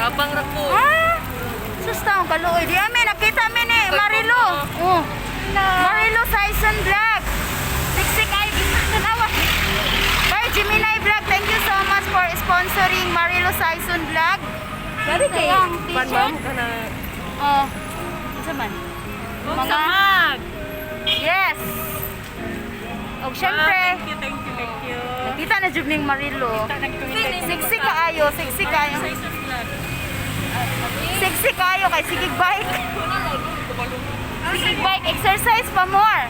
Tabang ra ko. Ah! Sus taong kaluoy. Di amin, nakita mi ni Marilo. Oh. Marilo Saison Vlog. Siksik ay tanawa. Bye, Gemini Vlog. Thank you so much for sponsoring Marilo Saison Vlog. Dari kay ang Pan t-shirt. ma'am kana. Oh. Unsa man? Mga samag. Yes. Og syempre, Ah, thank you, thank you, thank you. nakita na jud ning Marilo. Siksik kaayo, siksik kaayo. Saison Vlog. Siksik kaayo kay sigig bike. Sigig bike, exercise pa more.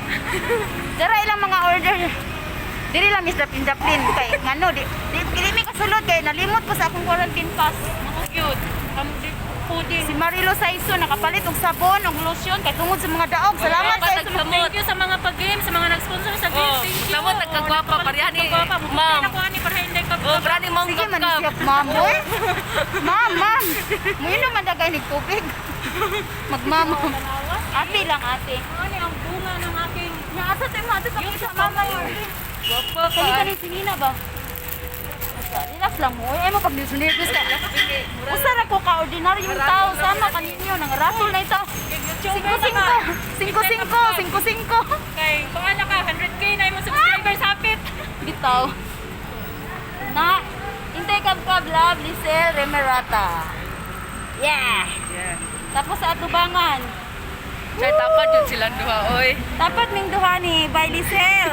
Dara ilang mga order. Diri lang Miss Daplin Daplin kay ngano di mi kasulod kay nalimot ko sa akong quarantine pass. Mga cute. Puding. Si Marilo Saiso nakapalit og sabon og lotion kay tungod sa mga daog. Salamat kay sa mga Thank you sa mga pag-game, sa mga nag-sponsor sa game. Oh, Thank you. samot, nagkagwapa, pareha ni Kagwapa. ma'am. Ma'am. Ako ni para hindi ka. Oh, brani ma'am Sige man kap. siya, ma'am. Oy. Ma'am, ma'am. Muinom man dagay ni tubig. Magmama. Ate lang, ate. Ano ang bunga ng aking Nya asa tayo mo, ate pakita mama yun. Gwapa Kani ka. kani si Nina ba? Basta, relax lang mo. Ay mo pag nervous ka. Usa ra ko ka ordinaryong tao sama kaninyo nang rasul na ito. YouTuber 5 na ka. 5 5 5 5. Kay kung ano ka, 100K na imong subscribers hapit. Bitaw. Na Intay Kabkab Love Lisel Remerata. Yeah. Yeah. Tapos sa atubangan. Chay tapad yun silang duha oy. Dapat ming duha ni by Lisel.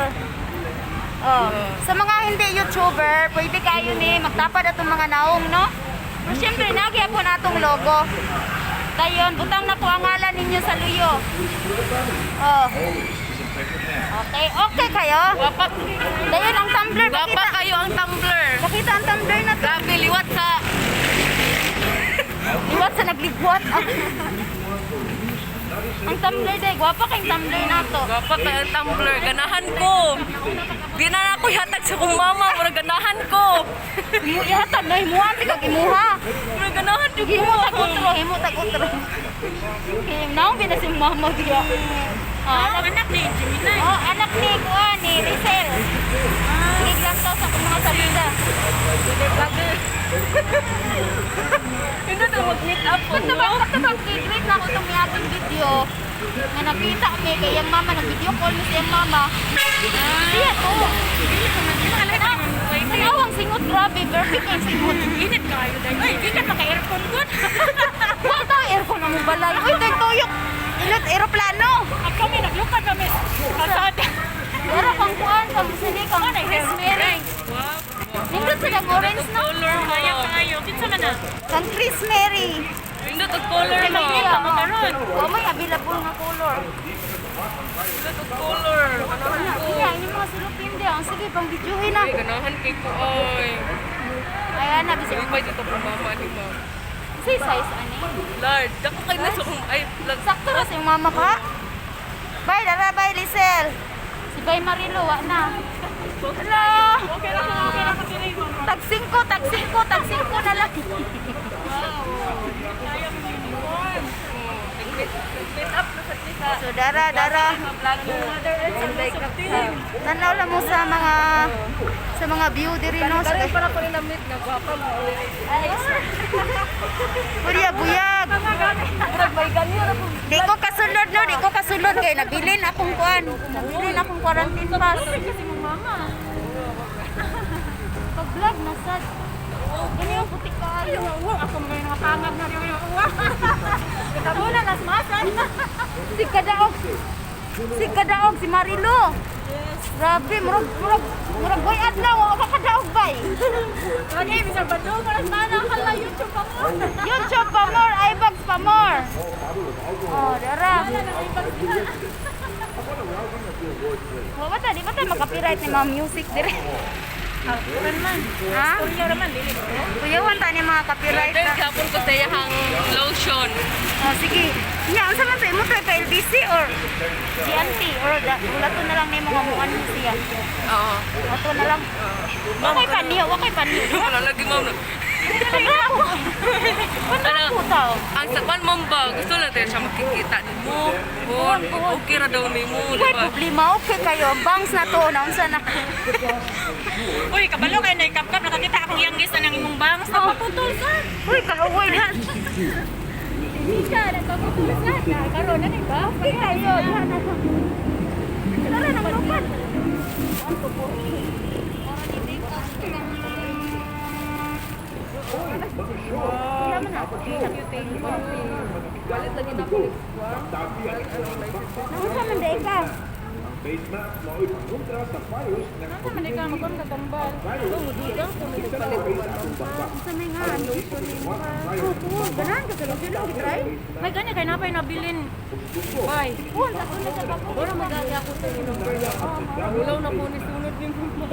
Oh. Sa mga hindi YouTuber, pwede kayo ni magtapad atong mga naong, no? Pero syempre, nagya po na atong logo. Dayon, butang na po ang ngalan ninyo sa luyo. Oh. Okay, okay kayo. Gwapa. Dayon ang tumbler, Gwapa pakita. kayo ang tumbler. Pakita ang tumbler na to. Grabe liwat sa Liwat sa nagligwat. Ang tumbler day, gwapa kayong tumbler na to. Gwapa kayo ang tumbler. Ganahan ko. Di na ako ihatag sa kong mama, mura ganahan ko. Imu ihatag na imuha ti kag imuha. Mura ganahan jud ko. Himo tag utro, himo tag utro. Okay, naong bina si mama diya. Ah, anak, Anak ni Gemini. oh, anak ni kuan ni Rizel. Sige lang to sa akong mga salida. Hindi to mag-meet up po. Kato ba great na ako itong miaging video. Nga nakita mi kay iyang mama nag video call mi sa iyang mama. Siya to. Tanaw ang singot, grabe, perfect ang singot. Init kayo dahil. Ay, di ka maka-aircon good. Wa ta aircon ang balay. Uy, tay tuyok. Ilot eroplano. At kami, naglukad kami. Kalsada. Pero kang kuan, kang sili kang Chris Mary. Nindot sila ang orange no? Color mo. Kaya kayo. Kinsa man na? Kang Chris Mary. Nindot og color mo. May pa mo karon. Wa may available nga color. Nindot og color. Ganahan ko. Iya, ini mga sulupin di. Ang sige, pang videohin na. Ay, ganahan kay ko oy. Ayan na, bisig. Lipay dito po mama ni ma'am. Say size ani. Large. Dako kay na sa kong ay lag. Sakto ra sa iyong mama ka. Bye, dara, bye, Lisel. Si Bay Marilo, wa na. Hello. Okay lang, okay lang. Okay lang. Tag 5, tag 5, tag 5 na lang. Nag-meet up na sa nisa. So, dara, dara. Mother Earth sa team. Tanaw lang mo sa mga view diri no. Sa Karon para ko rin na-meet nga gwapa mo. Ay, Kuya buyag. Murag may ganyo ra po. Di ko kasulod no, di ko kasulod kay nabilin akong kuan. Nabilin akong quarantine pass. Kasi mong mama. Pag vlog na sad. Gani ang puti kaayo. Uwa, ako mga yung nakapangag na rin yung uwa. Katabo na, nas masan. Si kadaog. Si kadaog si Marilo. Grabe, murag murag murag boy adlaw wa ka kadaog bay. Okay, Mr. Badong, maras na hala YouTube pa mo. YouTube pa more, iBags pa more. Oh, dara. Wa ba ta di ba ta makapiright ni mga music dire? Kuan man. Ha? Storya raman dili ko. Kuyawan ta ni mga copyright Then na. gapon ko sa iyahang lotion. Oh, sige. Nya, unsa man sa imo to kay LBC or GNT or da, wala to na lang nimo nga muan mo siya. Oo. Ato na lang. Wa kay paniyo, wa kay paniyo. Wala lagi ma'am. No. Ano po tao? Ang sa kwan ma'am ba, gusto lang tayo siya makikita nimo. Oh, okay ra daw nimo, di Way ba? problema, okay kayo. Bangs na to, na unsa na. Uy, kabalo kay na ikapkap nakakita akong youngest na ng imong bangs. Napaputol sa. Uy, kahuway na. Mika, nagpaputusan. Karoon na ni ba? Okay kayo, diha na. Tara nang lupat. 1 to 4. Sila man ako. Galit lagi na ko. Naunsa man day ka? Ano man ikaw magkon katambal? Dugang ko may nagpalit ko ano. Unsa may nga? Oo, ganahan ka sa lotion lang gitry. May gani kay napay nabilin. Bye. Oo, ang takon na sa bako. Pero magagi ako sa number na. Ulaw na ko ni sunod ni mo.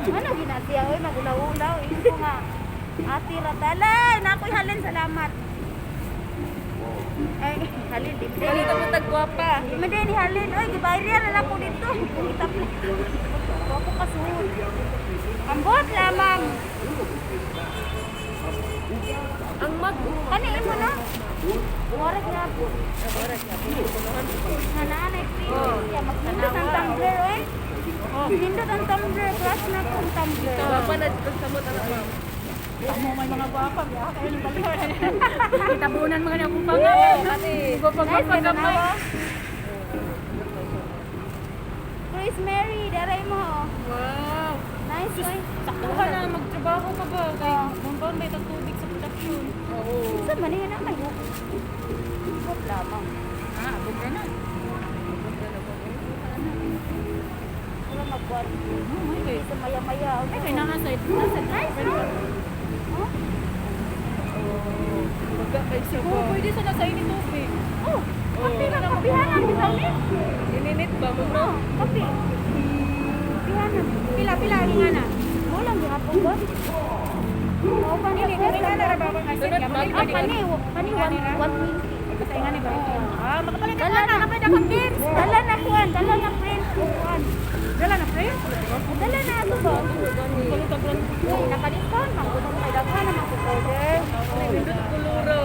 Ano ginasiya oy, magulaw-ulaw ito ko nga. Ate Ratalay, nakoy halin, salamat. Ay, halin di. Galit ako tagwapa. Madi ni halin, oy gibayriya na lang ko dito. Kung itapli. Wapo ka suod. Ambot lamang. Ang mag Kani imo na? Warag na po. Nananay ko siya magnindot ang tumbler oy. Nindot ang tumbler, crush na akong tumbler. Gwapa na dito sa mo anak ma'am. Tamo may mga gwapa, biya kayo ng balihon. Kitabunan mga na akong pangalan. Ate. Gwapa Nice gwapa gamay. tanawa. Chris Mary, daray mo. Oh. Wow. Nice oy. Saktuhan na magtrabaho ka ba kay bumbang may tubig sa production. Oo. Sa man na may hook. Hook lamang. Ah, abog na. Wala magkuan. Oh, okay. Sa maya-maya. Ay, kay naa sa nasa Nice no? Huh? Maga kay siya Oo, ba? pwede sa nasa ini tubig. Oh, kape na kapihanan bitaw ni. Ininit ba mo Oh, kape. Kapihanan. Pila pila ang nga na. Mo lang gihapon ba? Oh, pa Dili ni nga na ra ba ang Sunod, ma'am. Ah, kani, kani 120. Basta nga ni ba? Ah, makapalit Dala na na. na na kang games. Dala na kuan, dala na print ko kuan. Dala na pre. Dala na ato ba? Uy, naka-discount man ko kay daghan naman ko order. Nindot kuluro.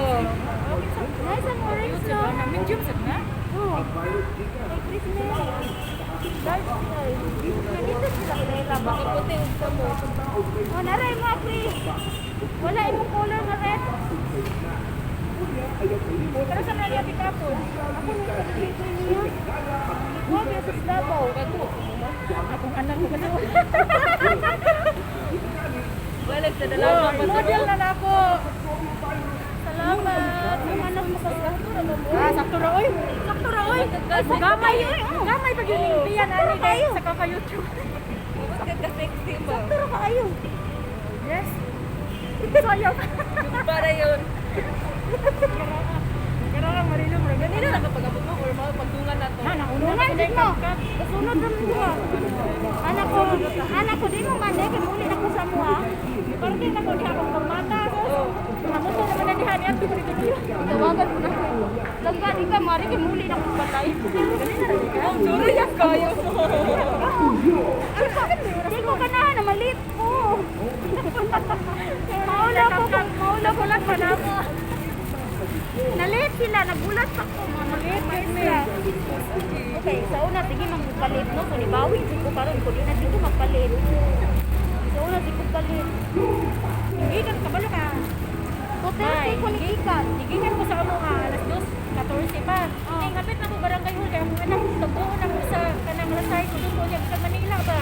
Nice ang orange no. Medium sad na. Oh. Kay Chris Mary. Dark oil. Nandito sila pera ba? Makaputi og sa mo. Oh, naray mo, Chris. Wala imong color nga red. Pero sa mga pikapon. Ako nang pagpili niya. Ikaw, biya sa Davao. Akong anak ko kasi. Wala sa dalawa pa sa Model na na ako. Salamat. Ang anak mo kasi. Ah, sakto ra oy. Sakto ra oy. Gamay oy. Gamay pag yun yung piyan ani kayo. sa kaka YouTube. Ka sexy mo. Pero kaayo. Yes. Sayaw. Para yun. Kara marilo mo. Ganina na kapag abot mo or mga pagdungan na to. Na nauna Dungan din mo. Kasunod naman mo. Anak ko, anak ko, di mo man, eh, kay muli na ko sa mo, ha? Parte na ko diha akong pamata. Amo ko naman na diha niya dito dito. Tawagan mo na ko. Langga, di ka, mari, kay muli na ko patay. Ang sure ya kayo mo. Di ko ganahan na malit ko. Maula ko, maula ko lang pa na mo. Nalit sila, nagulat pa ko. Mga Nalit, malit yun, sila. Okay, sa una, sige magpalit, no? Kung ibawi, di ko karon kung di na, di ko magpalit. Sa una, di ko palit. Hindi ka kabalo ka. 2:30 ko ni Ikan. Gigikan ko sa amo nga alas 2:14 pa. Oh. Kay ngapit na ko barangay hall kay akong anak tagbuon na ko sa kanang Lasay ko doon ko niya sa Manila ba.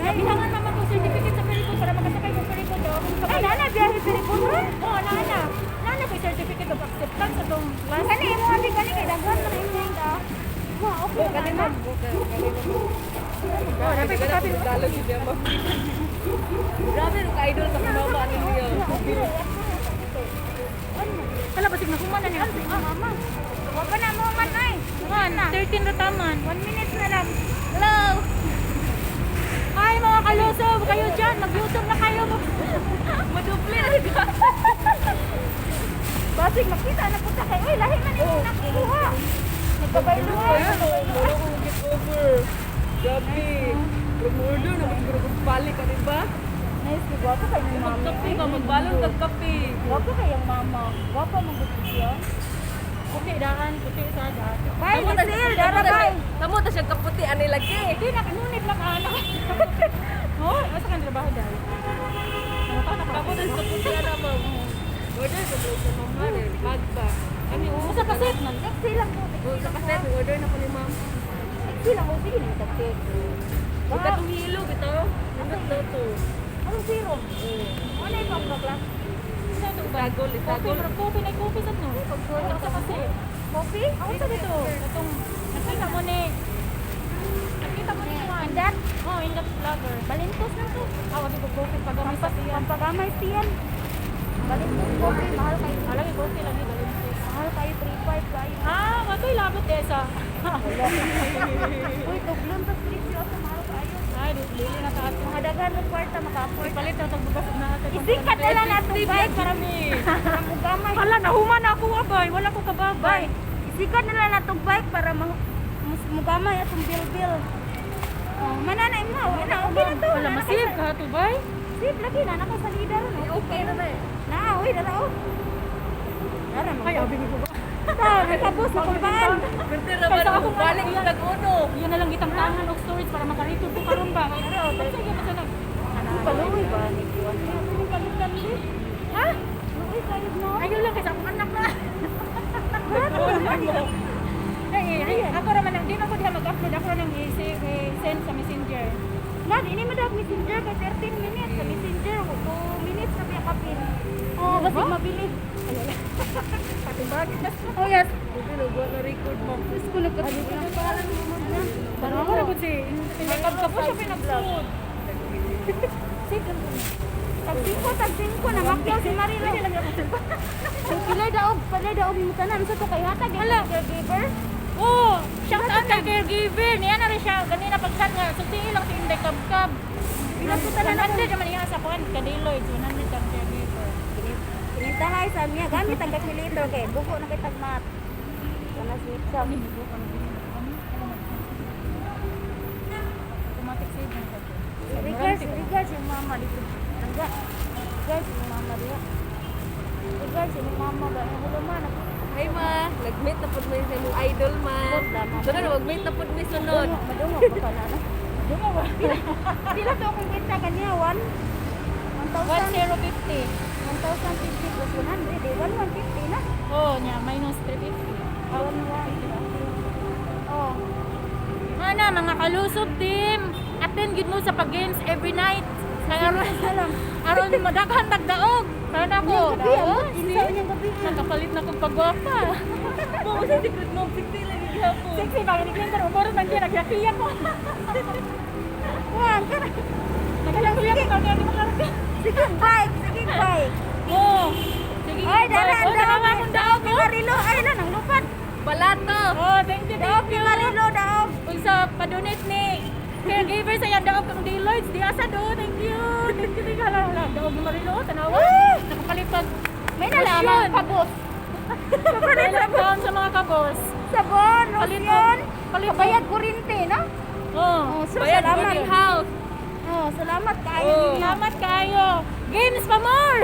Nabihangan naman ko certificate sa ferry para makasakay ko ferry boat daw akong Ay, sakay. nana, biyahe ferry boat ron. Oo, nana. Nana ko certificate of acceptance sa tong last. Kani imo abi kani kay daghan man imo ka. Ma, okay na Kani na. ma'am. Oh, dapat ko sabi. Dalo siya ma'am. Grabe no ka-idol sa mama ano niya. Okay ra, okay. Kala basig na human na niya. Mama. Wa pa na mo man ay. Man, 13 ra taman. 1 minute na lang. Hello. Ay, mga kalusob, kayo dyan, mag-YouTube na kayo. Maduble na ka. Basig makita na punta kay oy lahi man imo nakuha. Nagbabayluhan. Wala ko get over. Grabe. Order na siguro kung balik ka, di ba? Nice kay gwapo kay ni mama. Magkape ka, magbalon kag kape. Gwapo kay ang mama. Gwapo man gud siya. Puti daan, puti sa daan. Bye, Lucille. Dara bye. Tamo ta siya kaputi ani lagi. Hindi na, kanunit lang anak. Oh, asa kang trabaho dahil? Tamo ta siya kaputi ana ma'am. Order ko sa mama eh. Bag ba? Kami oh. Sa kaset man. Taxi lang ko. Oh, sa kaset order na ko ni ma'am. Taxi lang ko. Sige na taxi. Huwag ka tumilo bitaw. Nindot daw to. Anong serum? Wala yung pang bakla. Sa ito ba? Isagol, Coffee, isagol. murag coffee na coffee sa no. Sa sa kaset. Coffee? Ako sa dito. Itong nakita mo ni. Nakita mo ni Juan. Indat? Oh, indat vlogger. Balintos na to. Ah, wag ko coffee pagamay sa siya. Pampagamay siyan. Balintos coffee. Mahal kayo. Alam ko coffee lang ni balintos. Mahal kayo. 3.5 kayo. Ah, watoy labot desa. Uy, tuglon tas presyo ako. Mahal kayo. Ay, dili na taas. Mga daghan ng kwarta maka-afford. Palit na tong bugas na ate. Isikat na lang atong bike. Para mi. Para mugamay. Hala, nahuman na ako abay. Wala ko kababay. Bay, isikat na lang atong bike para mugamay atong bill-bill. Oh, mananay mo. Wala, okay na to. Wala masib ka to bay. Save lagi na naka sa leader no. Okay na na eh. Na, uy, dara oh. Dara mo. Ay, abi ko ba? Ta, nakabos na kulbaan. Kunti ra man Kaysa ako ako balik mo tag-uno. Yun na lang gitang tangan og storage para makarito ko karon ba. Kay sige man sa nag. Paluoy ba ni Juan? Palitan ni. Ha? Luoy kayo no. Ayaw lang kasi akong anak na. Ay, ay, ako raman ang di na ko diha mag-upload, ako ra nang i-send sa Messenger. Na, di ni madag Messenger kay 13 minutes sa Messenger, 2 minutes na biya kapin. Oh, basi mabilis. Patibagin na. Oh yes. Buti na na record ma'am. Diyos ko nagkatulog. Parang ako na si Makeup ka po siya pinag-upload. Sige. Tag-5, tag-5 na makyaw si Marilo. Pilay daog, pilay daog mo tanan sa to kay hatag Hala. caregiver. Oh, shout out kay caregiver. Niya na rin siya ganina pag-chat nga. Sultiin lang si Inday Kabkab. Pila ko tanan ako. 100 naman iya sa kuan kadiloy, 100 kang caregiver. Pinintahay sa niya gamit ang calculator kay buko na kay tagmat. Kana sweet shop. Automatic save na siya. Regards, regards yung mama dito. Tangga. Regards yung mama dito. Regards yung mama ba? Hello man. Hi ma, nag-meet na pud mi sa imong idol ma. Sunod, mag-meet na pud mi sunod. Madungog ba ka na? Dungo ba? Pila to akong kwenta kanya? 1? 1,000? 1050. 1,050 plus 100. Eh, 1,150 na. Oh, niya minus 350. 1,1. Oh. Mana mga kalusob team, attend gid mo sa pag-games every night. Kay aron Alam. aron madaghan tagdaog. Sana ko. Gabi, ang insa niyang gabi. Nakapalit na kong pagwapa. Mo sa secret ma'am, 60 lang gihapon. Sexy ba ni Clinton umoro man diyan nagyakiya ko. Kuan ka na. Nagyakiya ko kanya di makarga. Sige bike, sige bike. Oh. Sige. Ay, dara, oh, dara. dara akong daog. Ni Marilo, ay na nang lupad. Balato. Oh, thank you, Daog thank ni you. Marilo, daog. Ug sa pa-donate ni caregiver sa iyang daog kang Deloitte, di asa do. Thank you. Thank you, thank you. Hala, hala. Daog ni Marilo, tanawa. Nakapalit pag May nalaman kabos. Palit down sa mga kabos. Sabon, Palit lotion, palit bayad kurinte, no? Oh. Oh, so Bayad salamat. boarding house. Oh, salamat kaayo Oh. ninyo. Salamat kayo. Games pa more.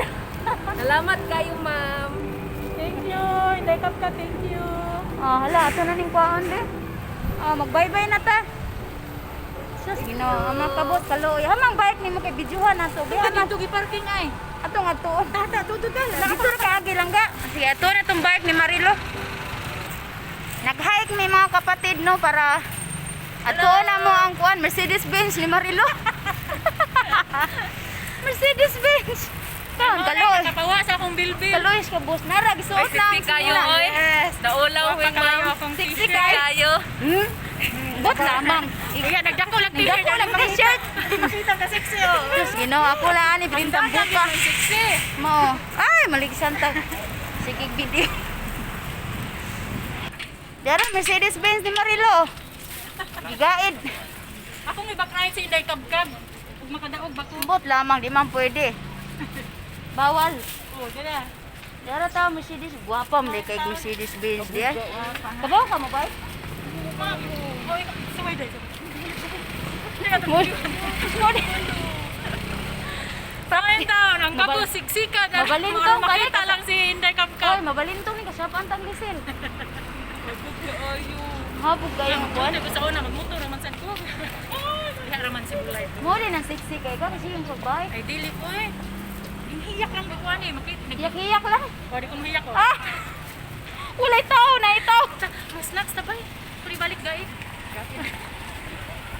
Salamat kayo ma'am. Thank you. Inday Kap ka, thank you. Oh, hala, ato na ning kuhaan de. Oh, mag-bye-bye na ta. Sus, Ginoo, ang mga kabos kaluoy. Hamang bike nimo kay bidyuhan nato. Bi hamang Dito gi-parking ay. ato nga tuon. Tata, tuto ta. Dito ra kaagi lang ga. Sige, ato na tong bike ni Marilo. Nag-hike mi mga kapatid no para ato na mo ang kuan Mercedes Benz ni Marilo. Mercedes Benz. Kaon kaluoy. Nakapawa sa akong bilbil. Kaluoy ka boss nara gisuot Ay, na ang sexy kayo simula. oy. Yes. Daulaw Wapa wing kayo ma'am. akong Sexy t-shirt. kayo. Hmm? Bot lamang. Iya, nagdako lang t-shirt. Nagdako lang t-shirt. Makita ka sexy oh. Diyos, Ginoo, ako lang ani bilintang buka. Sexy. Mo. Ay, maligsan ta. Sige, video. Dara Mercedes Benz ni Marilo. Gigaid. Ako may bakrain sa Inday Kabkab. Ug makadaog ba ko? Bot lamang di man pwede. Bawal. Oh, dira. Dara ta Mercedes, gwapa man kay Mercedes Benz di ay. Kabaw ka mo ba? Ma'am, oh, suway dai. Pangin taon, ang kabo siksika na. Mabalintong, Makita lang si Inday Oy, Kabkab. mabalintong ni kasapaan tang lisin. Habog kayo Ang mo kuan. kuan ko sa una magmotor raman sad ko. Diha raman si Bulay. Mo din ang sexy kay ka kasi yung pagbike. Ay dili ko eh. Inhiyak Hiyak-hiyak lang ko ani, makit. Hiyak-hiyak lang. Pwede ko mahiyak ko. Ah! Walay tao na ito. Mas snacks na ba? Pwede balik gait.